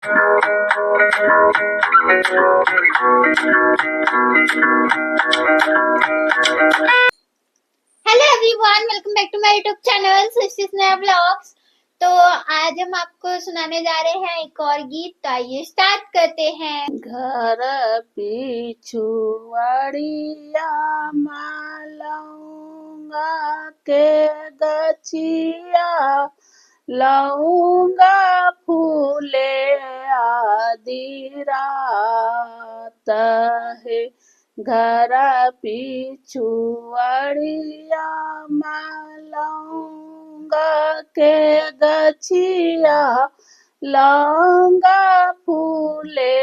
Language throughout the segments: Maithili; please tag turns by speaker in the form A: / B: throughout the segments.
A: Hello everyone, welcome back to my YouTube channel Srishti Sneha vlogs. तो आज हम आपको सुनाने जा रहे हैं एक और गीत, तो आइए स्टार्ट करते हैं।
B: घर पिछुआड़िया मालूंगा के गछिया, लौंगा फूले आदि रात है। घर पिछुआड़िया मालूंगा के गछिया, लौंगा फूले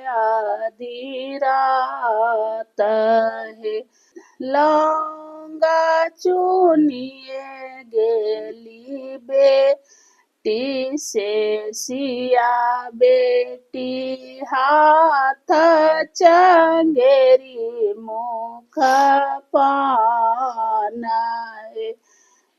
B: आदि रात है। लौंगा चुनिए गेली बेटी से सिया, बेटी हाथ चंगेरी मुख पान है।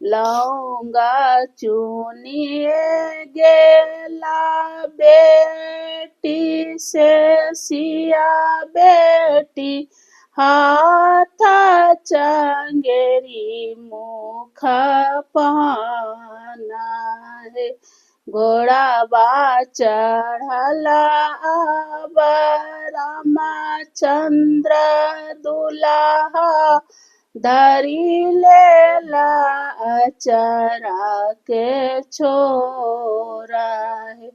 B: लौंगा चुनिए गेला बेटी से सिया, बेटी हाथ चंगेरी मुख पान है। घोड़ाबा चढ़ला अब रामचंद्र दुल्हा, धरी लेला अचरा के छोरा है।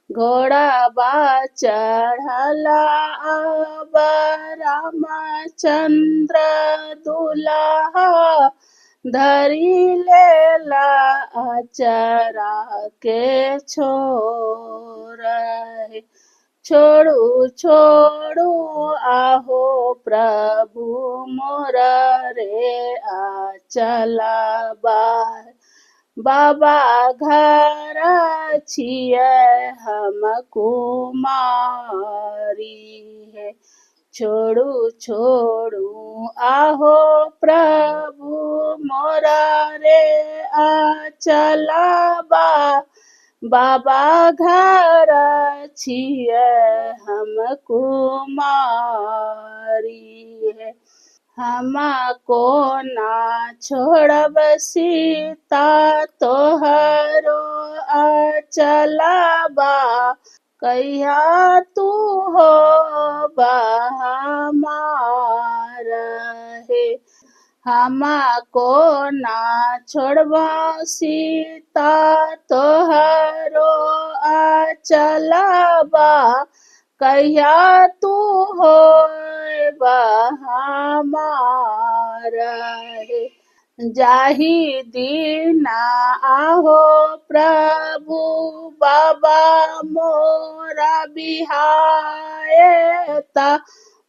B: घोड़ाबा चढ़ला अब रामचंद्र दुल्हा, धरी लेला अचरा के छोरा है। छोड़ू छोड़ू आहो प्रभु मोर रे आचलबा, बाबा घर छियै हम कुमारी है। छोड़ू छोड़ू आहो प्रभु मोरा रे आचलबा, बाबा घर छियै हम कुमारी है। हम कोना छोड़ब सीता तोहरो अचलबा, कहिया तू हो हमार हे। हम कोना छोड़ब सीता तोहरो अचलबा, कहिया तू हो हमार हे। जाहि दीना आहो प्रभु बाबा मोरा बिहायता,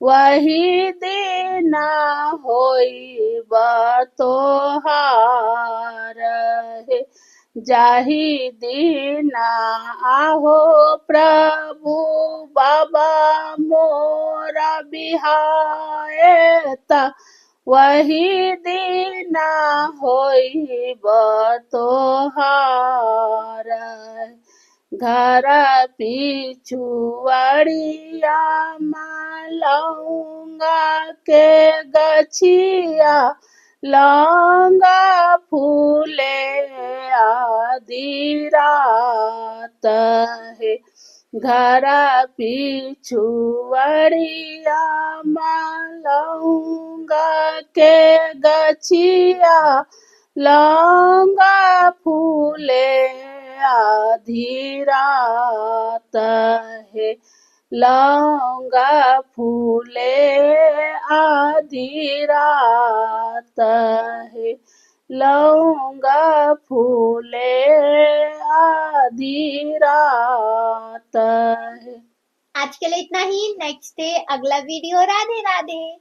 B: वही दीना होइब तोहार हे। जाहि दीना आहो प्रभु बाबा मोरा बिहायता, वही दीना होइब तोहार। घर पिछुआड़िया लौंगा के गछिया, लौंगा फूले आदि रात है। घर पिछुआड़िया लौंगा के गछिया, लौंगा फूले आधी रात है। लौंगा फूले आधी रात है। लौंगा फूले आधी रात है।
A: आज के लिए इतना ही। नेक्स्ट डे अगला वीडियो। राधे राधे।